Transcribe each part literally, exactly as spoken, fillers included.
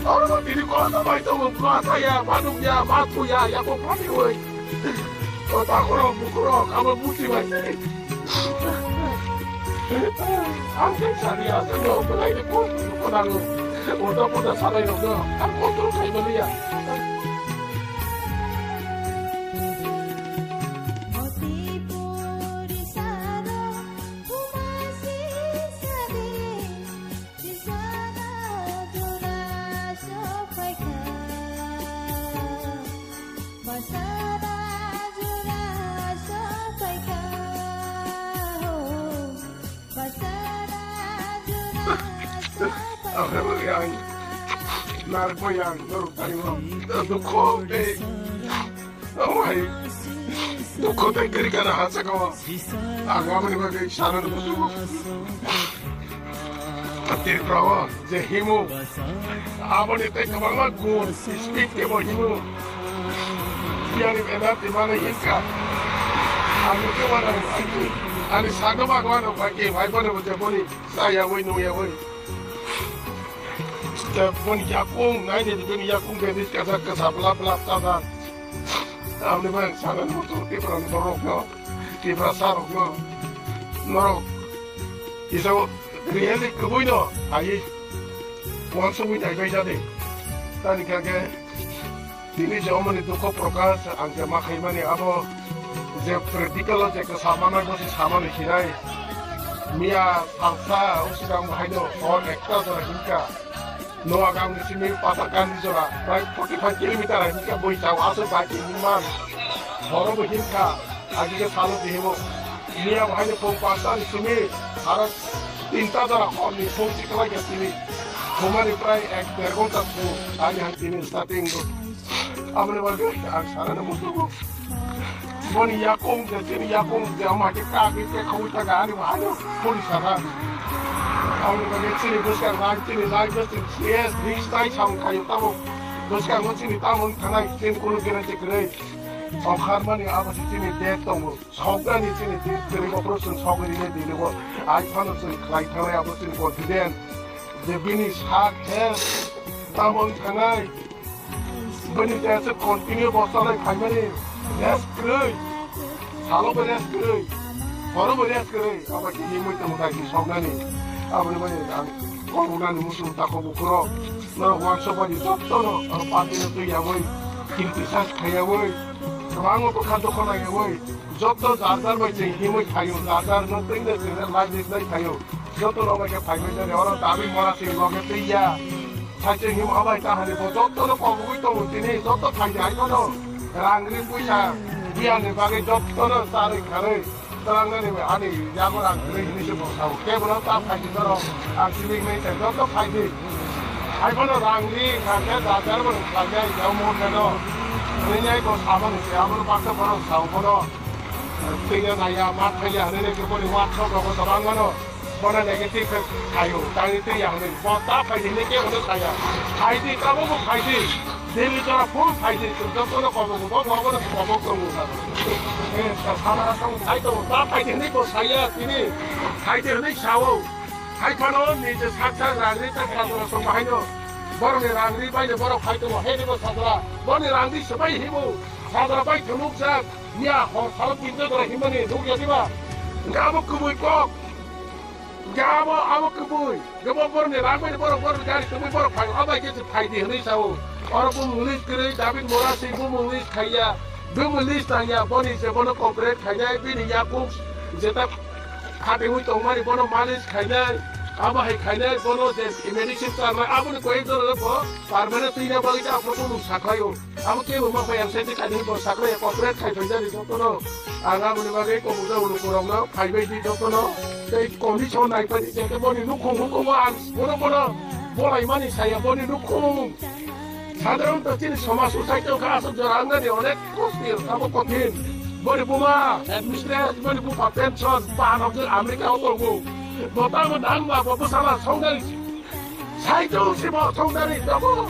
Oro tini kono bai tongo, ma saya, ma nukya, ma thuya, ya bo phani oi. O takhurok, bukhurok, abo buchi bai. Ang khe sani aswk no, belai ni kok, kok nango. Uda puda salai rok no, ang control khai maliya. Yang, narko yang, norok tani mo, dukho de. Amai, dukho tei kwrwi kana ha saka o. Ang aboni bagwi sana musugo. Tripura o je himu, aboni tei kwbangma gun, speed kebo himu. Biyani energy mano hinka. Ang khe wana ani sagwa bagwa no bai ke bai bono bo je boni saya wi no ya wi. Te boni yakung nai ni boni yakung ke dis kasa kasa bla bla ta da. Amni bang sana no to Tripura borok no. Tiprasa rok no norok kisa o really kwbui no ai uansugui naibai jade. Tani kha khe tini je omoni dukho prokash ang je ma khaimani abo je practical o je kwsa manai bo se samani sinai. Miya salsa usikang haino hor ekta jora hinka. Noagang ni simi Pathakandi jora, prai forty five kilometer hai hingke bui chao aswk bai tini man. Horo bo hinkha, agi ke salo tihimo. Miya bo haino phung pasta ni simi, aro tinta jora hor ni phung chiklai ke tini. Thumani prai ek der ghonta thung, ani hai tini starting do. Aboni bagwi ang sana na musugo. Boni yakung je, chini yakung je, ama ke kagwi ke khawi ta gani bahai no poli sana. Aboni bagwi chini bwskang bai, chini lai bwskang yes, this tai sam khayo tamo. Bwskang no chini tamo thanai, chini kunu guarantee kwrwi. Okhar mani abo se chini date tongo. Soknani chini date kwrwi operation sokwi rinai dini bo. Ai phano chini khlai thanai abo chini confident. Je bini sak he tamo thanai. Bini tesa continue bo salai phaimani rest kwrwi. Salo bo rest kwrwi. Horo bo rest kwrwi. Abo kini mui tamo dai soknani. Aboni bai ang kolbunani musu tako bukhuro. Norok wansok bai jotto no aro party no twi yawi. Kinti sas khayawoi. Kwbangma bwkha dukho naiyawi. Jotto jar jar bai cheng himwi thaio. Jar jar no twi no twi no lai dik nai thaio. Jotto no bai khe phaibai jani. Oro dabi mora se loge twi ya. Saichung him abai kahani bo jotto no kobogwi tongo tini, jotto phaidi hai bono rang ri puisa biyani bagwi jotto no charwi kharwi twlangnani ani yago rang kwrwi hinwi se bo sao. Kebono ta phaidi norok ang sibik nai se jotto phaidi. Hai bono rang ri kha khe da jar bono khlai khe yao mo khe no. Nini ai ko samani se abono baksa bono sao bono. Twiya naiya ma thaiya hinwi khe boni workshop rogo kwbangmano. Bono negative khe khaio, tangni twi ya hwnwi. Bo ta phai di hinwi kebo no saya. Phai di, tabukbo phai di. Daily jora phuru phai di, chwng jotono kobok, bo nogo no kobok tongo. Eh, sa-, sana tong phai tongo, ta phai di hinwi bo saya, tini phai di hinwi sao. Hai phano nije sak sak rang ri tak sajra song bahaino. Borokni rang ri baino borok phai tongo, he ni bo sajra. Boni rang ri swbai himo, sajra bai thumuk jak. Miya hor salo tinta jora himani nukya diba? Hingke abo kubui kok. Hingke abo, abo kubui. Hingke bo borokni rang bai borok, borok gari tongwi borok phai. Abai khe se phai di hinwi sao. Oro bumung list kwrwi David Morasi bumung list khaiya. Bumung list tangya. Boni se bono cooperate khainai bini yakung jeta khatengwi tongmani bono malis khainai. Abo hai khainai bono je medicine charnai aboni koi jora bo permanent twina bagwi ta bumung sakhlaio. Abo kebo ma pai ang senti kani bo sakle cooperate khai phai jani jotono. Ang aboni bagwi kobuja ulu kurokno phai bai di jotono. Tei condition nai pai di jete boni nukhung hukumo ang bono bono bolai mani saya boni nukhung. Sadharon to chini somaj uthai tongkha aswk jora ang nani onek kosti abo kothin. Boni buma administration boni bupha pension ba nok America o tongo. Bota mo dang ba bo bwsala songdari. Sai tong si bo songdari jobo.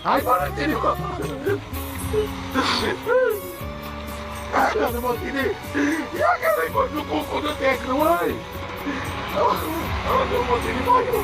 Hai bono tini bo. Ano mo tini. Ya kare mo duku kono tek ruai. Ano mo tini bo.